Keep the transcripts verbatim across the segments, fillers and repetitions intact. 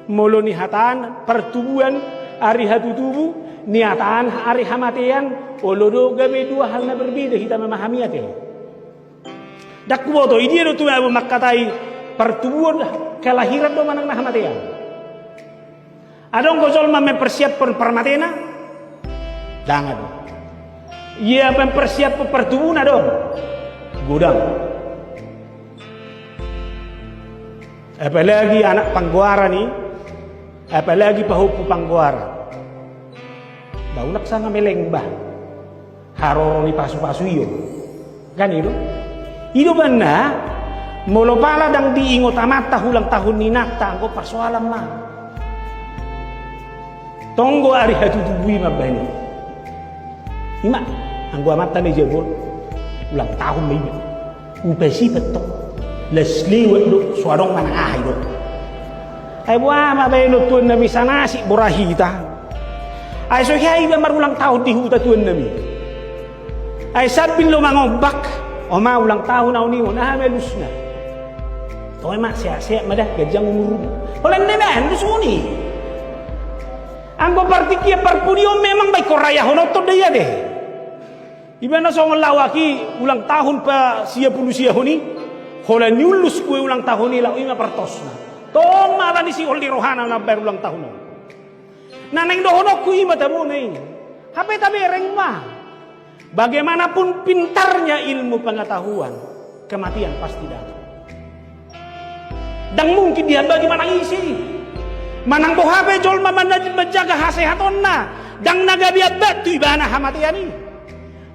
Molo nihataan partubuan ari hatutubu, nihataan ari hamatean, olo do gabe dua hal na berbeda hita memahami ate. Ndang huboto, idia do tubu mangkatai partubuan, kelahiran do manang na hamatean. Adong do jolma mempersiaphon parmatena? Ndang adong. Ia mempersiaphon partubuna do? Godang. Apalagi anak panggoaran i, apalagi pahompu panggoaran. Ba unang sanga meleng ba haroro ni pasupasu i on. Kan i do? I do umbahen na, molo pala ndang diingot amanta ulang tahun ni inanta, anggo parsoalan ma. Tong do ari hatutubu i mambahen i. I ma, anggo amanta na i jabu on, ulang tahun ma i ma. Upa si petok. Las lewat do, so adong manang aha i do. Ai boha ma baenon tuan nami, sanasik bora hita. Ai so hea iba marulang tahun di huta tuan nami. Ai sambil do mangombak, "Oma, ulang tahun au ningon, aha ma alusna?" "Toe ma, sehat-sehat ma da, ganjang umurmu." Holan na i ma alus songon i. Anggo partingkian parpudi on memang baen horayahononta do i ate. Ibana songon laho aki ulang tahun pa sia pulu sia hon i, holan ni ullus kue ulang tahun i, laho i ma partosna. Tong ma ala ni sihol ni rohana na mambaen ulang tahun on. Na naeng dohononku i ma tabona i. Hape tabereng ma. Bagaimanapun pintarnya ilmu pengetahuan, kematian pasti datang. Ndang mungkin diambati manang ise. Manang boha pe jolma mana-, manjaga hasehatonna, ndang na gabe ambat tu ibana hamatean i.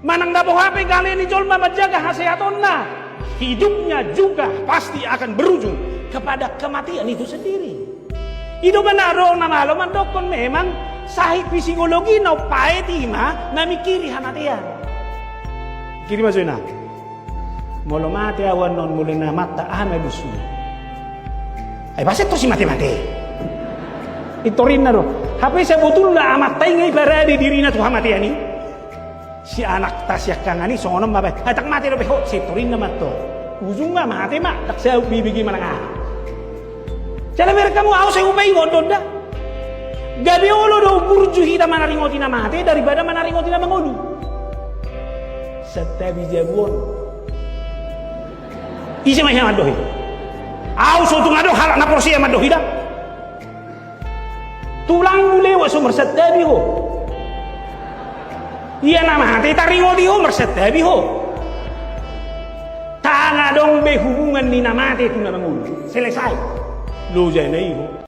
Manang na boha pe gale ni jolma manjaga hasehatonna, hidupnya juga pasti akan berujung kepada kematian itu sendiri. I do umbahen na adong na malo mandokkon memang sahit psikologi na umpaet i ma na mingkiri hamatean. Kiri ma songon i. Molo mate au annon, molo ninna amanta, aha ma alusna? Ai boasa tor si mate-mate? I torinna do. Hape sabotulna amanta i nga i parade dirina tu hamatean i. Si anakta siangkangan i songon on ma baen. Ai ndang mate dope ho, si torinna ma antong. Ujungna mate ma, ndang saut bibigi manang aha. Jala bereng hamu, au sai hupaingot do da. Gabe olo do burju hita manaringoti na mate daripada manaringoti na mangolu. Santabi jabu on. Ise ma hea mandohi? Au so tung adong halak na porsea mandohi da. Tulangmu lewat so marsantabi ho. Ia na mate taringoti ho marsantabi ho. Ndang adong be hubungan ni na mate tu na mangolu. Selesai. Lojana i ho.